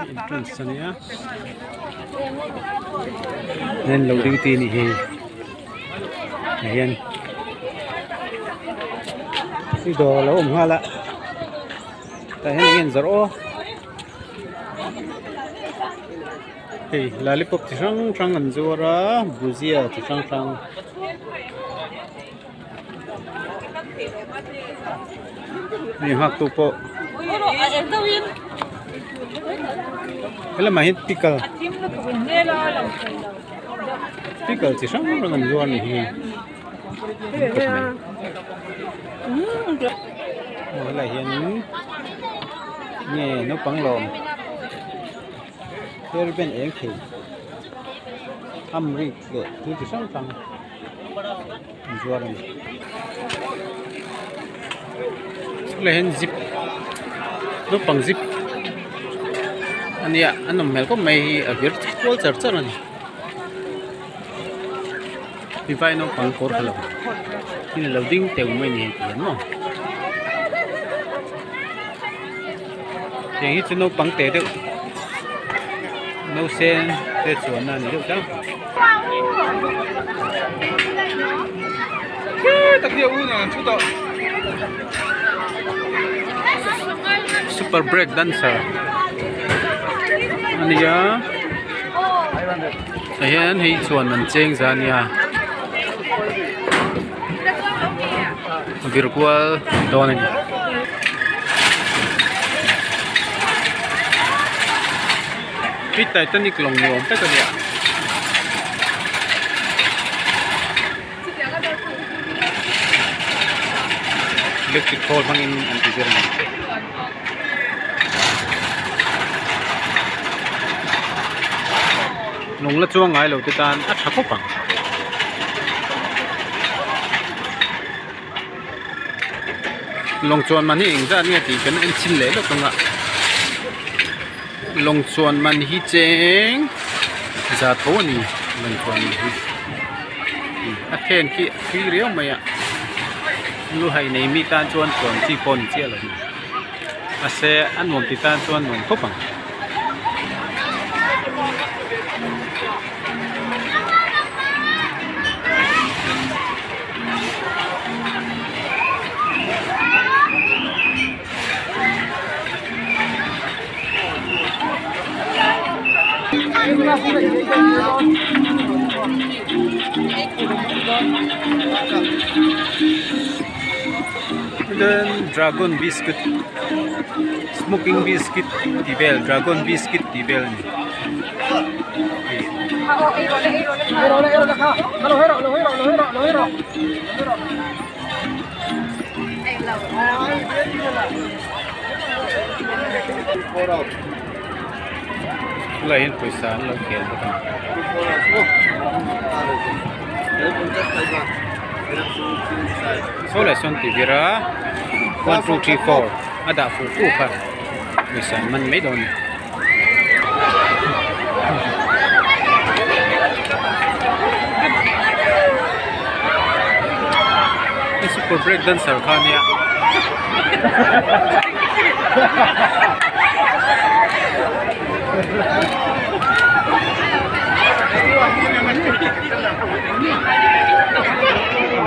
Entrance ania hian lo duty a nih hi tah hian i dawr alo awm nghal a tah hian enge an zawrh aw hei lollipop chi hrang hrang an zuar a bhujia chi hrang hrang. Hei nghak tu pawh helamah hian pickle pickle chi hrang hrang an zuar a ni hi khawp mai aw helaiah hianin nge naupang lawm hairband eng thei amrik leh thil chi hrang hrang. An zuar a ni helai hian zip naupang zip a nia a nawm hmel khawp mai hi a vir kual char char a ni mi vai naupang kawr ha lo in a lo ding teuh mai a ni hei ti hian maw tiang hi chu naupang teh deuh nausen te chuanna a ni deuh tlangpui. Super break dancer a ni a tah hian hei chuan an cheng za a nia vir kual dawn a ni. Hi Titanic lawng ni awm tak a nia. Electric pole hmangin an ti zir a ni. Lawng la chuang ngai lo te tan a tha khawp ang. Lawng chuan man hi engzat nge tih kan en chhin leh lawk ang a lawng chuan man hi cheng za tho a ni lawng chuan man hi a khen khi a thui riau mai a lu hai nei mi tan chuan chuan chi pawh a ni chiah lo a ni mahse a nuam ti tan chuan nuam khawp ang. Dragon biscuit smoking biscuit tih vel dragon biscuit tih vel a ni. Helai hian pawisa an lo khel bawk a ni. Saw leh sawn tih vir a 1 2 3 4 a dah fuh fuh kha pawisa an man mai dawn a ni. Super break dancer kha ania.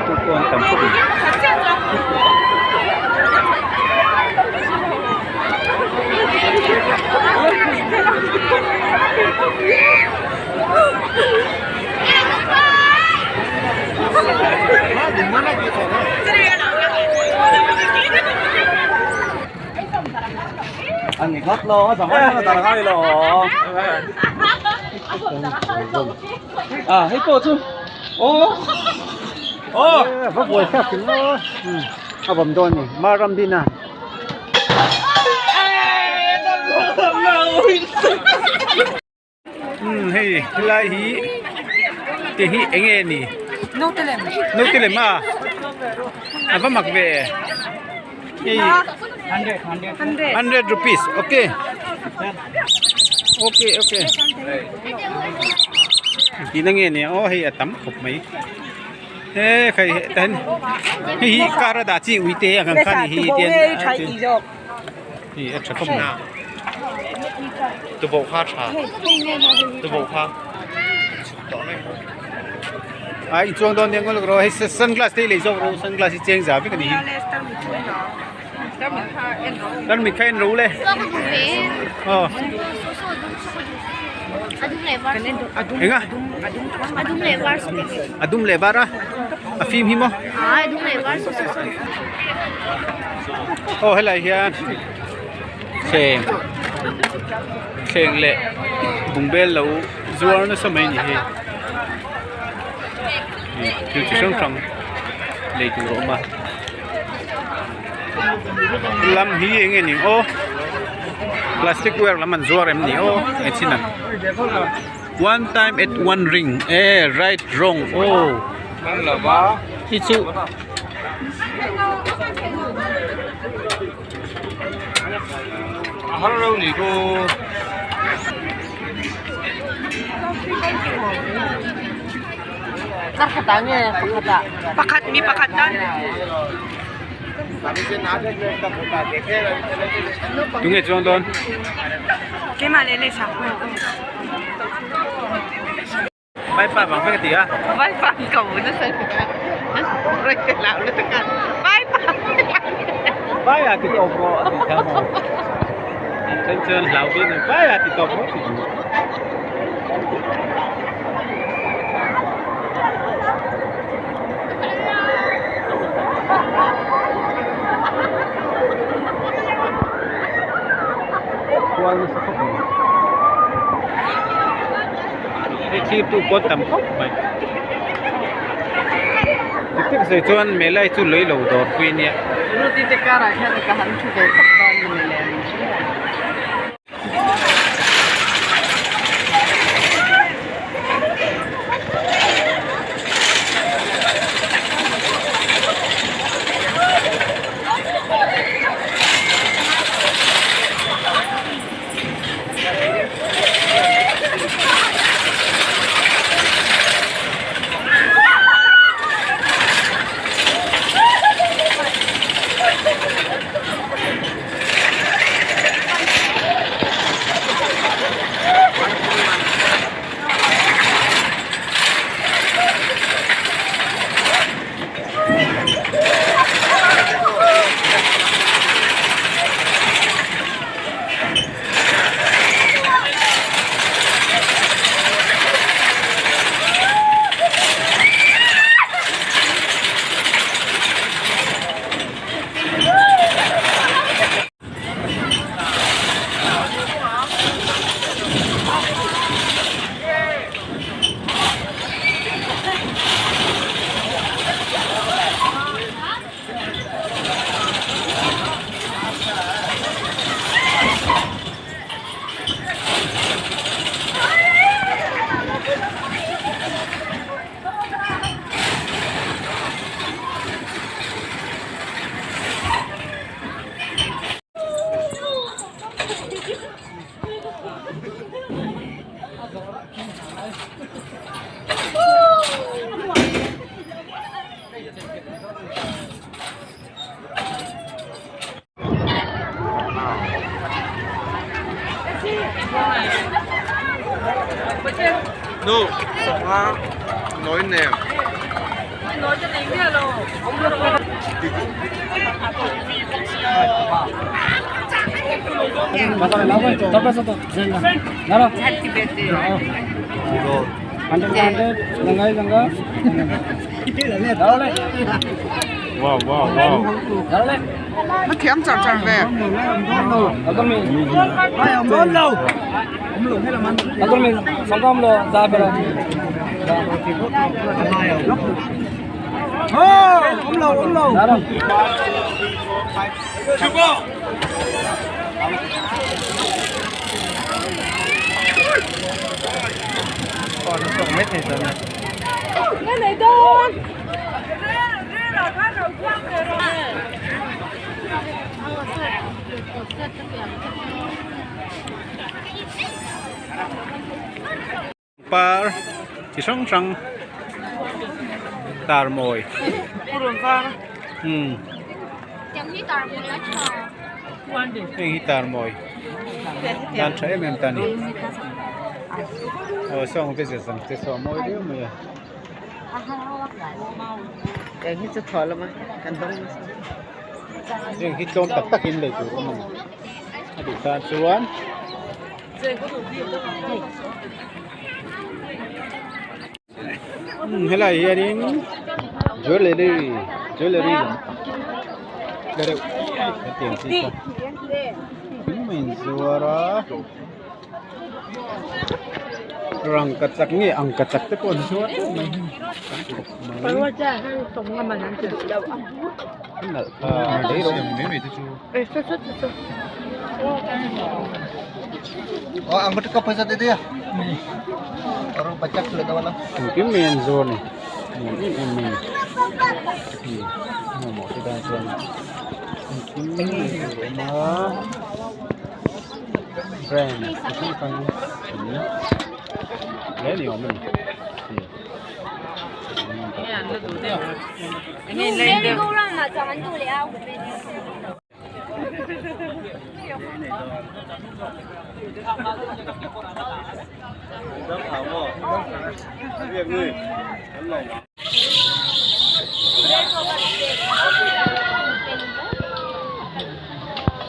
Tu pawh an tam khawp mai. A vawm dawn a ni Maram Dina. Umm hei helai hi te hi eng nge ni Naute lem naute lem a a va mak ve hei hundred rupees okay okay okay tihna nge ni aw hei a tam khawp mai he khai tah hian hei hi car a dah chi ui te ang kha ni hi tian. Hei a tha khawp mai. Tuboh kha tha. Tuboh kha chhuk tawh mai maw. A i chuang dawn nia ngawlh rawh hei sunglass te i lei zawk rawh sunglass hi cheng za vek a ni hi. Tarmit kha en rawh u le. Aw. Enga? A dum leh var a? A fim hi maw? Aw helai hian thleng thleng leh bungbel lo zuar nasa mai a ni hei thil chi hrang hrang lei tur a awm a lam hi eng nge ni aw plastic ware lam an zuar em ni aw engchin ang one time at one ring e right wrong aw hi chu. Pakhat mi pakhat tan. Tunge chuang dawn? Keimah leh leh sak. Vaipa vang vek a ti a. Vaipa an ko nasa Vaipa. Vai a ti tawp rawh a ti kha maw. Then chuan hlau bik nen vai a ti tawp rawh ti duh. Kual nasa khawp mai. Hei thlir tu pawh tam khawp mai dik tak sawi chuan Melai chu lei lo dawr pui a nia. Ruti te karah hian ka han thu ve khawp dawn mawni le. Nu, sawma nawi nem. Wow wow wow. Nó thiam char char ve. Par chi hrang hrang tar mawi. Heng hi tar mawi tan tha em em ta ni. Aw sawng te zet ang te saw a mawi riau mai a. Kei hi chu thaw lama kan dawng nasa. Heng hi tlawm tak tak in lei tur awm a ni. A duh tan chuan. Helai hianin jewellery jewellery lam tla reuh hetiang chi kha engmah a inzuar a rangkachak nge angkachak te pawh an zuar teuh mai hi tam khawp mai a nalh kha Engkim mai an zuar ni nuam em em mai ni mamawh te tan chuan engkim mai tur a awm a brand chi hrang hrang an hle ni awm a ni.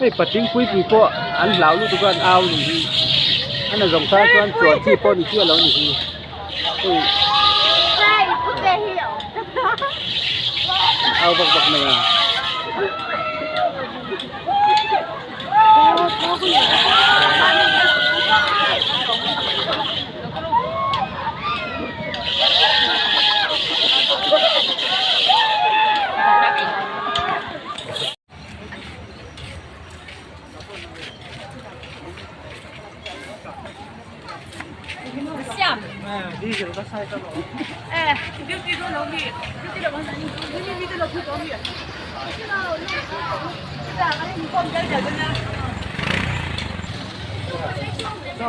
Hei patling pui pui pawh an hlau lutuk a an au ni hi a na zawng tan chuan chuan chi pawh ni chiah lo ni hi hei an au vak vak mai a.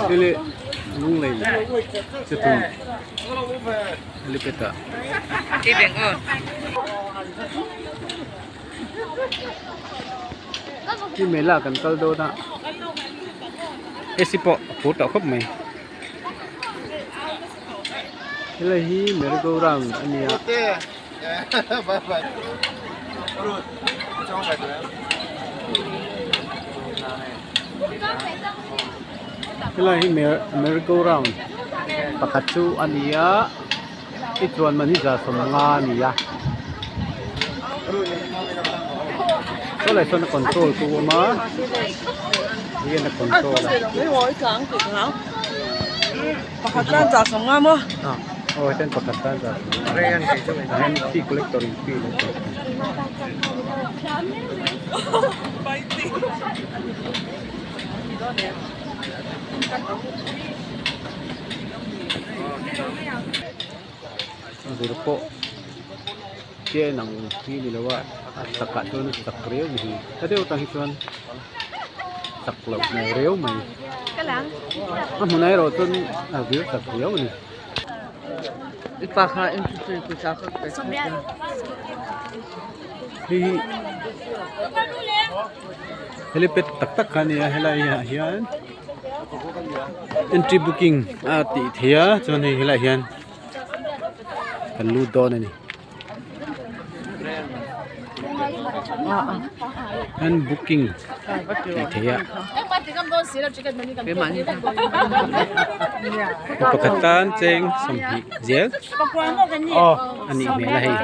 Hei lunglei chi thum helipad ah. Hi mela kan kal dawn a ac pawh a phur tawh khawp mai helai hi merry go round a ni a. Helai hi merry go round pakhat chu a ni a. I chuan man hi 150 a ni a saw lai sawn a control tu a awm a hian a control a aw hetiang pakhat tan 150 ah hian fee collector in fee lo collect Zir pawh chian ang hi ni lo a a chakah chuan a chak riau ni hi ta deuh atang hi chuan chak loh hmel riau mai a hmunah erawh chuan a vir chak riau a ni. Hei hi helipad tak tak kha a ni a helai ah hian. Entry booking a tih theih a chuan hei helaiah hian kan lut dawn a ni an booking tih theih a mi pakhat tan cheng 20 zel a nih hmel a hei.